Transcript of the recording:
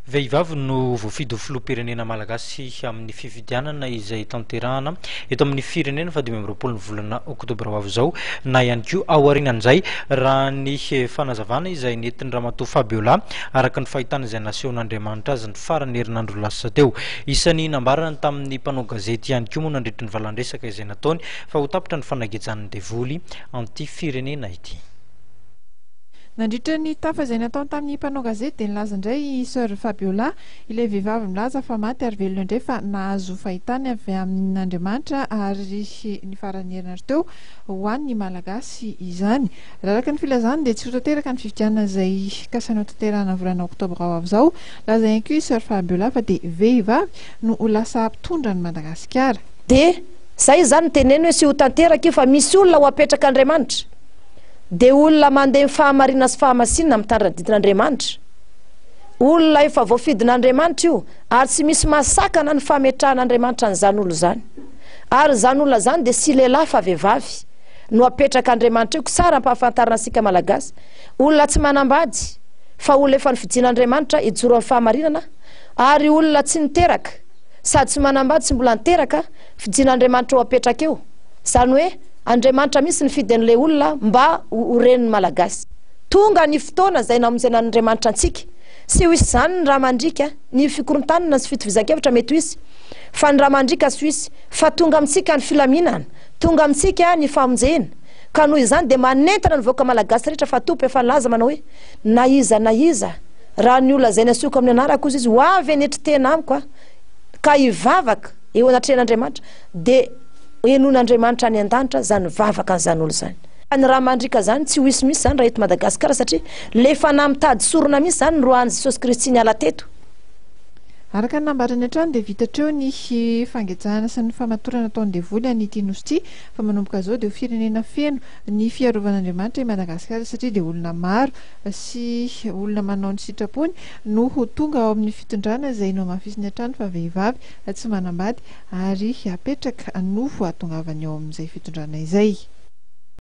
Vehivavy no voafidy ho filoham-pirenena malagasy amin'ny fifidianana izay tanterahana eto amin'ny firenena fa 25 ny volana oktobra ho avy izao na ihany koa aorianan'izay, raha ny fanazavana izay nentin'i Ramatoa Fabiola araka ny fahitana izay nasehon'Andriamanitra azy ny faran'ny herinandro lasa teo. Isan'ny nambarany tamin'ny mpanao gazety ihany koa moa nandritry ny valandresaka izay nataony fa ho tapitra ny fanagejan'ny devoly an'ity firenena ity. Nandritra ny tafa izay nataony tamin'ny mpanao gazety dia nilaza indray i Soeur Fabiola, ilay vehivavy milaza fa maty ary velona indray fa nahazo fahitana avy amin'Andriamanitra ary ny faran'ny herinandro teo ho an'ny Malagasy izany. Raha araka ny filazany dia tsy ho tanteraka ny fifidianana izay kasaina ho tanterahana ny volana oktobra ho avy izao. Nilaza ihany koa i Soeur Fabiola fa dia vehivavy no ho lasa mpitondra an'i Madagasikara. Dia zay izany no teneno hoe tsy ho tanteraka io fa misy olona ho apetrak'Andriamanitra. dia olona mandeha ny fahamarinana sy fahamasinana mitandrina ny didin'Andriamanitra. Olona efa voafidin'Andriamanitra io ary tsy misy mahasakana ny fametrahan'Andriamanitra an'izany olona izany. Ary izany olona izany dia tsy lehilahy fa vehivavy no apetrak'Andriamanitra io, tsara ampahafantarina antsika Malagasy. Olona tsy manambady fa olona efa nofidian'Andriamanitra hijoro amin'ny fahamarinana ary olona tsy niteraka sady tsy manambady tsy mbola niteraka, fidian'Andriamanitra ho apetraka eo. Izany hoe Andriamanitra mihitsy nifidy an'ilay olona mba ho renin'ny Malagasy. Tonga ny fotoana izay namonjen'Andriamanitra antsika. Tsy ho hisy izany ny rà mandriaka, ny fikorontanana sy fitovizan-kevitra mety ho hisy, fa ny rà mandriaka tsy ho hisy, fa tonga amintsika ny filaminana, tonga amintsika ny famonjena. Ka noho izany dia manentana ny vahoaka Malagasy rehetra fa Tompo efa nilaza manao hoe, na iza na iza, raha ny olona izay nasioko amin'ny anarako hozy izy, ho avy hanetry tena amiko aho, ka hivavaka eo anatrehan'Andriamanitra, dia henoin'Andriamanitra any an-danitra zany vavaka an'izany olo zany. Ny raha mandriaka zany tsy ho hisy mihitsy zany raha eto Madagascar satria le fanahy mitady sorona mihitsy zany noroahan'i Jesosy Kristy niala teto. Araka ny nambarany hatrany dia vita hatreo ny fangejana sy ny famatorana ataon'ny devoly an'ity nosy ity fa manomboka izao dia ho firenena feno ny fiarovan'Andriamanitra i Madagasikara satria dia olona maro sy olona manao ny sitrapony no ho tonga ao amin'ny fitondrana izay nohamafisiny hatrany fa vehivavy tsy manambady ary hapetraka no hahatongavany ao amin'izay fitondrana izay.